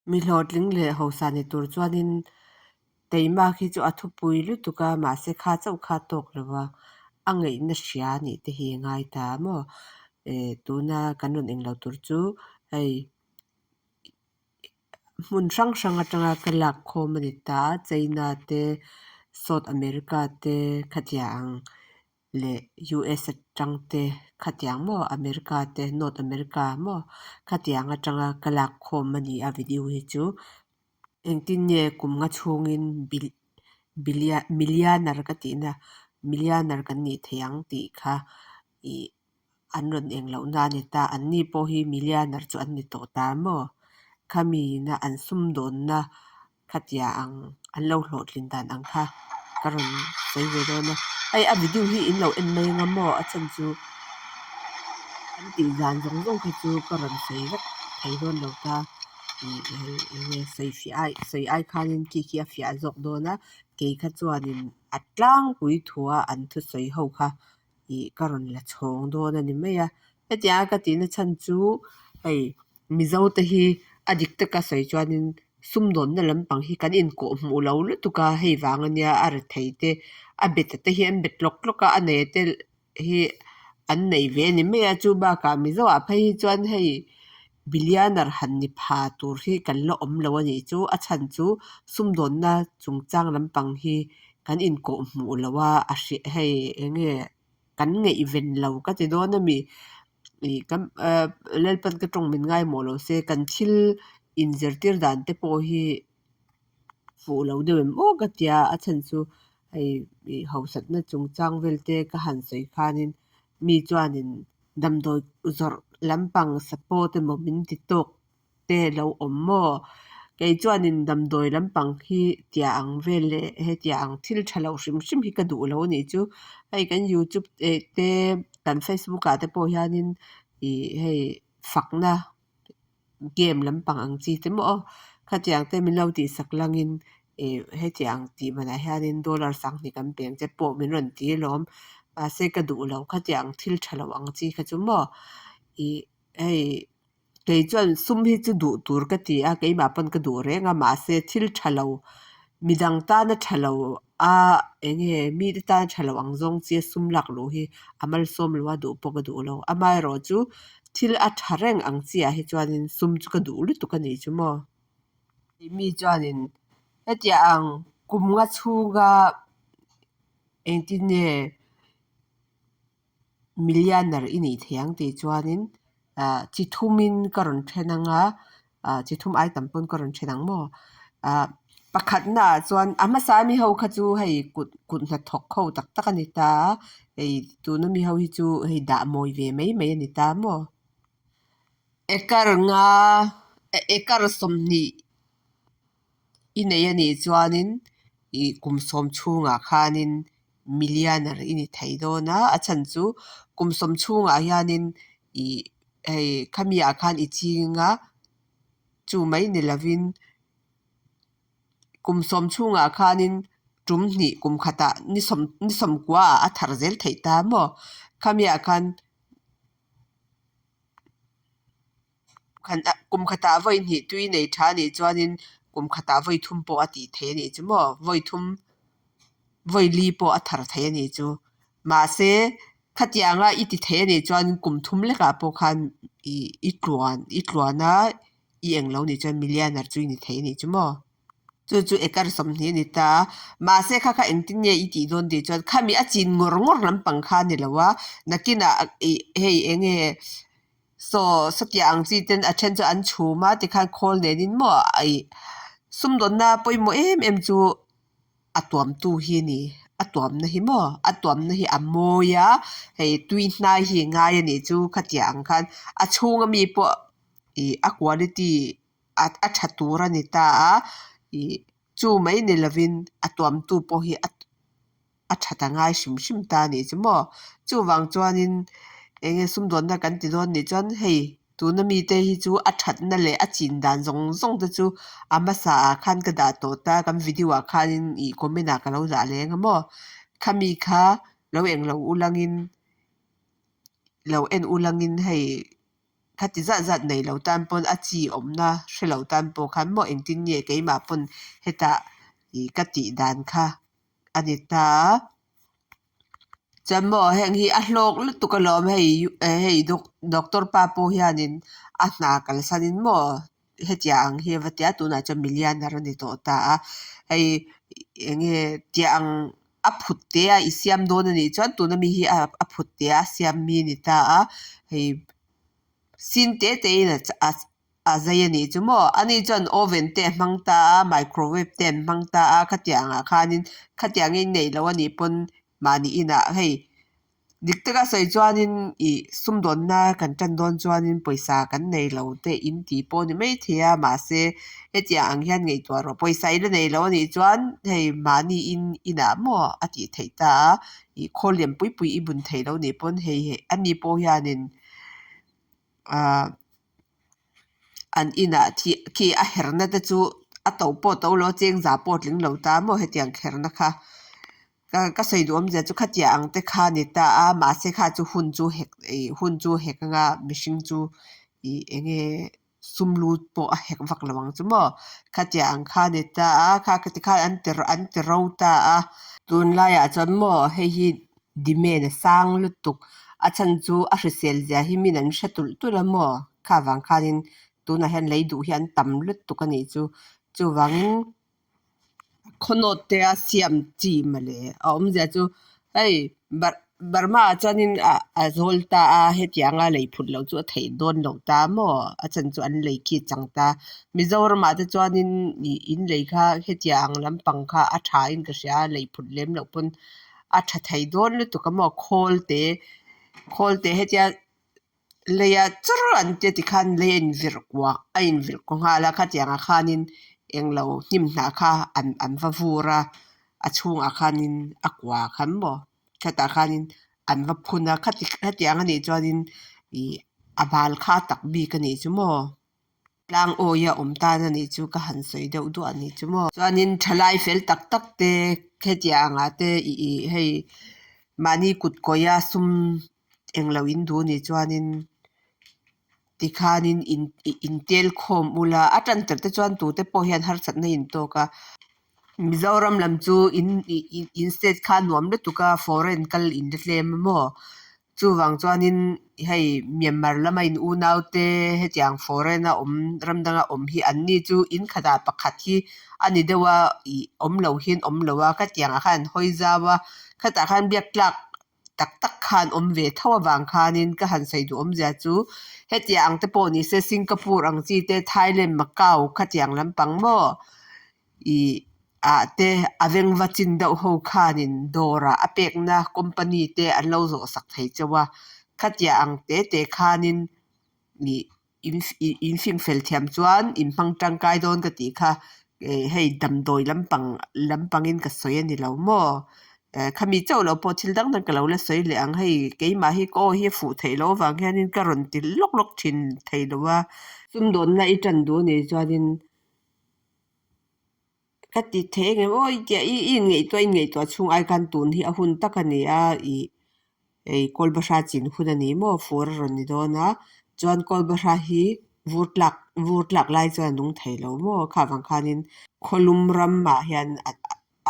Mi hlawhtling leh hausa ni tur chuanin teimak hi chu a thupui lutuk a, mahse kha chauh kha tawk lo a, a ngaihna hria nih te hi a ngai ta maw? Tuna kan rawn englo tur chu hei hmun hrang hrang atanga ka lak khawm a ni ta a, China te, South America te khatia ang leh US atang te khatiang maw America te North America maw khatiang atanga ka lak khawm a ni a video hi chu engtin nge kum nga chhungin millionaire ka tihna millionaire kan nih theih ang tih kha ih an rawn eng loh na a ni ta an ni pawh hi millionaire chu an ni tawh ta maw khami ina an sumdawnna Khatia ang an lo hlawhtlin dan ang kha ka rawn sawi ve dawn a. Hei a video hi in lo en mai anga maw a chhan chu an tih dan zawng zawng kha chu ka rawn sawi vek thei dawn lo ta ih hei enge sawi fiah ai sawi ai khanin khi khi a fiah zawk dawn a kei kha chuanin a tlangpui thua an thusawi ho kha ih ka rawn la chhawng dawn a ni mai a. Hetianga ka tihna chhan chu hei Mizo te hi a dik taka sawi chuanin sumdawnna lampang hi kan inkawh hmuh lo lutuk a, hei vang ania a rethei te a bet te hi an bet tlawk tlawk a, a nei te hi an nei ve a ni mai a, chu bakah Mizo ah phei hi chuan hei billionaire han ni pha tur hi kan la awm lo a nih chu, a chhan chu sumdawnna chungchang lampang hi kan inkawh hmuh lo a, a hreh hei eng nge kan ngaihven lo ka ti dawn a mi ih kan ah Lalpan ka tawng min ngaimawh lo se kan thil inzirtir dan te pawh hi fuh lo deuh em aw ka tia a chhan chu hei ih hausatna chungchang vel te ka han sawi khanin mi chuanin damdawi zawrh lampang support emaw min ti tawk te lo awm maw? Kei chuanin damdawi lampang hi tia ang vel leh hetia ang thil tha lo hrim hrim hi ka duh lo a nih chu. Hei kan youtube eh te kan facebook ah te pawh hianin ih hei fakna game lampang ang chi te maw khatiang te min lo tihsak langin ih hetiang tih manah hianin dollar sanghnih kan peng che pawh min rawn ti alawm. Mahse ka duh lo khatiang thil tha lo ang chi kha chu maw ih hei. Kei chuan sum hi chu duh tur ka ti a, keimah pawn ka duh reng a, mahse thil tha lo midang tana tha lo a eng nge mite tana tha lo ang zawng chi a sum lak luh hi a malsawm lo a, duh pawh ka duh lo. Amaherawhchu thil a tha reng ang chi ah hi chuanin sum chu ka duh lutuk a nih chu maw. Mi chuanin hetiang ang kum nga chhunga engtin nge Millionaire i nih thei ang tih chuanin ah chi thumin ka rawn then ang a, ah chi thum ai tam pawn ka rawn then ang maw? Ah pakhatnaah chuan a hmasa ami ho kha chu hei kut kut hnathawk ho tak tak a ni ta a, hei tuna mi ho hi chu hei dah mawi ve mai mai a ni ta maw? Acre nga acre 20 i nei a nih chuanin ih kum sawm chhungah khanin millionaire i ni thei dawn a, a chhan chu kum sawm chhungah hianin ih hei khami ah khan i ching a, chu mai ni lovin kum sawm chhungah khanin tum hnih kum khatah ni sawm ni sawmkua ah a thar zel theih ta maw khami ah khan. Kum khatah vawi hnih tui nei tha a nih chuanin kum khatah vawi thum pawh a tih theih a nih chu maw? Vawi thum vawi li pawh a thar theih a nih chu. Mahse khatianga i ti theih a nih chuan kum thum lekah pawh khan ih i tluan i tluan a i eng lo nih chuan millionaire chu i ni thei a nih chu maw? Chu chu acre 20 a ni ta a, mahse kha kha engtin nge i tih dawn tih chuan khami a chin ngawr ngawr lampang kha a ni lo a, nakinah ih hei eng nge Saw sawtiah ang chi ten a then chu an chhum a tikhan khawl nenin maw ih sumdawnna pawimawh em em chu a tuamtu hi a ni a tuamna hi maw a tuamna hi a mawi a hei tui hnai hi ngai a nih chu khatiang ang khan a chhunga mi pawh ih a quality a a tha tur a ni ta a ih chu mai ni lovin a tuamtu pawh hi a. a that a ngai hrim hrim ta a nih chu maw. Chuvang chuanin eng nge sumdawnna kan ti dawn nih chuan hei tuna mite hi chu a thatna leh a chin dan zawng zawng te chu a hmasa ah khan ka dah tawh ta kan video ah khanin ih comment ah ka lo dah leng a maw. Khami kha lo englo ulangin lo en ulangin hei. Khati zat zat nei lo tan pawn a chi awmna hre lo tan pawh khan maw engtin nge keimah pawn hetah ih ka tih dan kha a ni ta a. Chuan maw heng hi a hlawk lutuk alawm hei hei doctor pa pawh hianin a hna kalsanin maw hetiang ang hi a va ti a tunah chuan millionaire a ni tawh ta a hei eng nge tiang ang a phut te a i siam dawn a nih chuan tuna mi hi a phut te a siam mi a ni ta a hei sin te te in a zai a nih chu maw ani chuan oven te a hmang ta a microwave te an hmang ta a khatiang ah khanin khatiang in neih loh a nih pawn mahni inah hei dik taka sawi chuanin ih sumdawnna kan tan dawn chuanin pawisa kan nei lo te in tih pawh a ni maithei a mahse hetiang ang hian ngaihtuah rawh pawisa i la nei lo a nih chuan hei mahni in inah maw a tih theih ta a ih khawl lian pui pui i bun theih loh nih pawn hei ani pawh hianin ahh an inah thih khi a herna te chu a to pawh a to lo a cheng za pawh a tling lo ta maw hetiang kherna kha ka ka sawi duh awmzia chu khatiang ang te kha a ni ta a mahse kha chu hun chu hek ih hun chu hek anga mihring chu ih eng nge sum lut pawh a hek vak lo ang chu maw khatiang ang kha a ni ta a kha tikhan an ti an ti ro ta a tunlaiah chuan maw hei hi demand a sang lutuk a chhan chu a hrisel zia hi min an hre tulh tulh a maw kha vang khanin tunah hian lei duh hi an tam lutuk a nih chu chuvangin Khawnawt te a siam chi mawle a awmzia chu hei Burma ah chuanin a zawl ta a hetianga lei phut loh chu a theih dawn loh ta maw a chhan chu an lei khi chang ta Mizoram ah te chuanin ih in lei kha hetiang lampang kha a tha in ka hria a lei phut lem loh pawn a tha thei dawn lutuk a maw khawl te khawl te hetia Leia chur an tia tikhan lei a invirh kuah a invirh kuah nghal a khatiangah khanin englo hnim hnah kha an an va vur a a chhungah khanin a kua khan maw khatah khanin an va phun a khati khatiang anih chuanin ih a bal kha a tak bik anih chu maw. Tlang awia awm tan anih chu ka han sawi deuh duah anih chu maw. Chuanin thalai fel tak tak te khetiangah te ih ih hei mahni kut kawia sum englo in duh anih chuanin tikhanin in intel khawm ula a tan tir te chuan tute pawh hian harsatna in tawk a Mizoram lam chu in ih in state kha a nuam lutuk a foreign kal in la tlem a maw chuvang chuanin hei Myanmar lama in unau te hetiang foreign a awm ram danga awm hi an ni chu in khatah pakhat hi a ni deuh a ih awm lo hian awm lo a khatiangah khan an hawi zau a khatah khan biak tlak tak tak khan awm ve tho avang khanin ka han sawi duh awmzia chu hetiang ang te pawh ni se Singapore ang chi te Thailand Macau khatiang lampang maw ih ah te a vengva chin deuh ho khanin dawrah a pekna company te an lo zawh sak thei chauh a khatiang ang te te khanin ih in fingfel thiam chuan in hmang tangkai dawn ka tih kha hei damdawi lampang lampangin ka sawi a ni lo maw khami chauh loh pawh thil dang dang ka lo la sawi leh ang hei keimah hi ka aw hi a fuh theih loh avang hianin ka rawn ti lawk lawk thin thei lo a sumdawnna i tan duh a nih chuanin Ka ti thei engem aw i tia i inngaihtuah inngaihtuah chhung ai khan tun hi a hun tak a ni a ih hei kawlbahra chin hun a ni maw fur a rawn ni dawn a chuan kawlbahra hi vur tlak vur tlak lai chuan a nung thei lo maw kha vang khanin khawlum ramah hian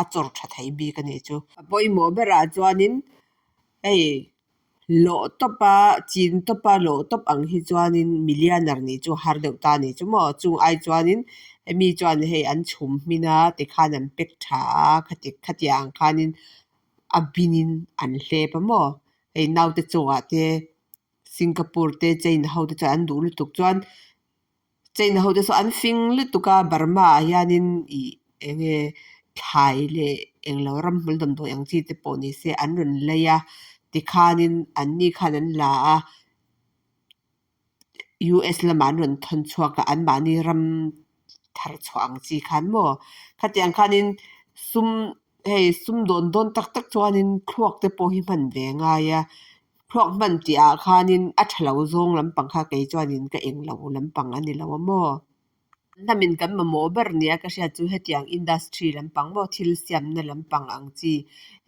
a chawr tha thei bik a nih chu. A pawimawh berah chuanin hei Lawh tawp a, chin tawp a, lawh tawp ang hi chuanin millionaire nih chu har deuh ta nih chu maw? Chung ai chuanin hemi chuan hei an chhum hmin a tikhan an pack tha a khati khatiang ang khanin a binin an hlep a maw? Hei naute chungah te Singapore te China ho te chuan an duh lutuk chuan China ho te saw an fing lutuk a Burma ah hianin ih eng nge thlai leh englo ramhmul damdawi ang chi te pawh ni se an rawn lei a tikhanin an ni khan an la a U_S lamah an rawn thawn chhuak a anmahni ram thar chhuah ang chi khan maw khatiang khanin sum hei sum dawn dawn tak tak chuanin thluak te pawh hi hman ve a ngai a. Thluak hman tih ah khanin a tha lo zawng lampang kha kei chuanin ka eng lo lampang a ni lo a maw? Hnamin kan mamawh ber nia ka hriat chu hetiang industry lampang maw thil siamna lampang ang chi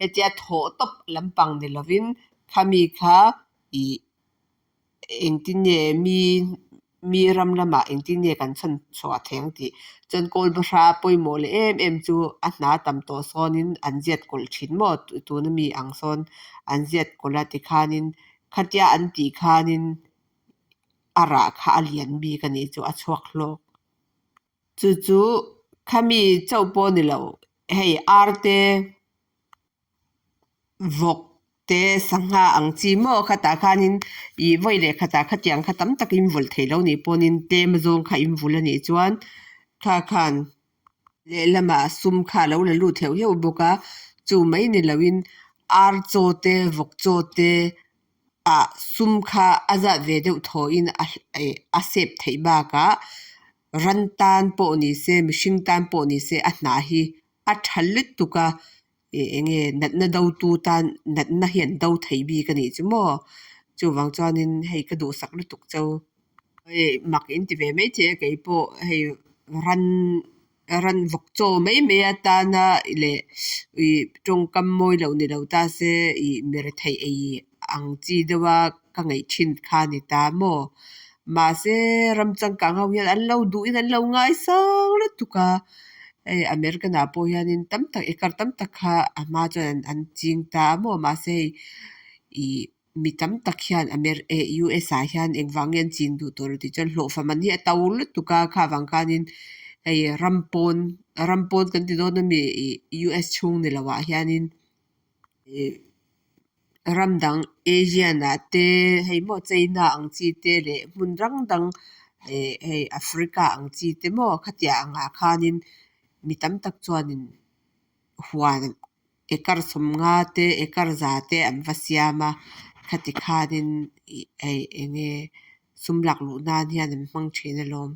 hetia thawh tawp lampang ni lovin khami kha ih. Engtin nge mi mi ram lamah engtin nge kan chhan chhuah theih ang tih. Chuan kawl bahra pawimawh leh em em chu a hna tam tawh sawnin an ziat kawlh thin maw tuna mi ang sawn an ziat kawlh a tikhanin khatia an tih khanin a rah kha a lian bik a nih chu a chhuak hlawk. Chu chu khami chauh pawh ni lo hei ar te vawk te sangha ang chi maw khatah khanin ih vawi leh khatah khatiang kha tam takin vulh theih loh nih pawhin tlem azawng kha in vulh a nih chuan kha khan lehlamah sum kha a lo la lut heuh heuh bawk a, chu mai ni loin ar chaw te vawk chaw te ah sum kha a zat ve deuh thawhin a sep theih bakah ran tan pawh ni se mihring tan pawh ni se a hnah hi a tha lutuk a ih eng nge natna do tu tan natna hi an do thei bik a nih chu maw chuvang chuanin hei ka duhsak lutuk cheu hei mak in ti ve maithei a keipawh hei ran ran vawk chaw mai mai atana leh ih tawngkam mawi loh ni lo ta se ih mi retheih ei ang chi deuha ka ngaih thin kha a ni ta maw mahse ram changkang ho hian an lo duhin an lo ngaisang lutuk a hei American ah pawh hianin tam tak acre tam tak kha a hma chuan an ching ta a maw mahse hei ih mi tam tak hian US ah hian engvang nge an chin duh tawh lo tih chuan hlawhfa man hi a to lutuk a kha vang khanin hei ram pawn ram pawn kan ti dawn ami ih US chhung ni lo ah hianin ih ram dang Asian ah te hei maw China ang chi te leh hmun dang dang ih hei Africa ang chi te maw khatiang angah khanin mi tam tak chuanin huan acre sawmnga te acre za te an va siam a khati khanin ih hei eng nge sum lak luh nan hian an hmang thin alawm.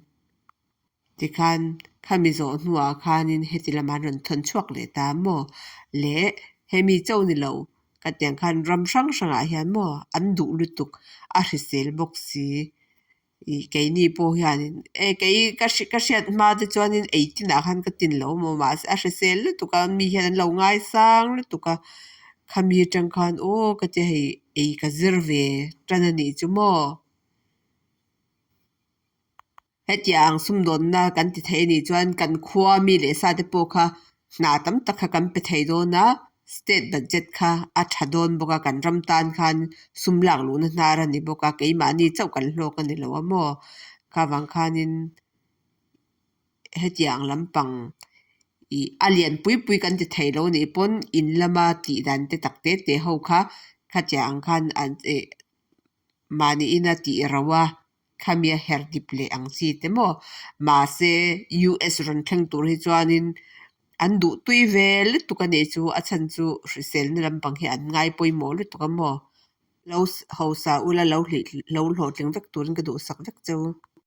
Tikhan khami zawh hnuah khanin heti lamah an rawn thawn chhuak leh ta maw? Leh hemi chauh ni lo ka tiang khan ram hrang hrangah hian maw an duh lutuk a hrisel bawk si. Ih keini pawh hianin e kei ka ka hriat hma te chuanin ei tinah khan ka tin lo maw mahse a hrisel lutuk a mi hian an lo ngaisang lutuk a khami atang khan aw ka tia hei ei ka zir ve tan a nih chu maw. Hetiang sumdawnna kan ti thei anih chuan kan khua mi leh sa te pawh kha hna tam tak kha kan pe thei dawn a, state budget kha a tha dawn bawk a, kan ram tan khan sum lak luhna hnar a ni bawk a, keimahni chauh kan hlawk a ni lo a maw? Kha vang khanin hetiang lampang ih a lian pui pui kan ti thei lo anih pawn in lama tih dan te tak te te ho kha khatiang ang khan an ih mahni ina tih ro a. Khami a her dip leh ang chi te maw? Mahse, US rawn thleng tur hi chuanin an duh tui ve lutuk a nih chu, a chhan chu hriselna lampang hi an ngai pawimawh lutuk a maw? Lo hausa ula lo hlawhtling vek turin ka duhsak vek cheu.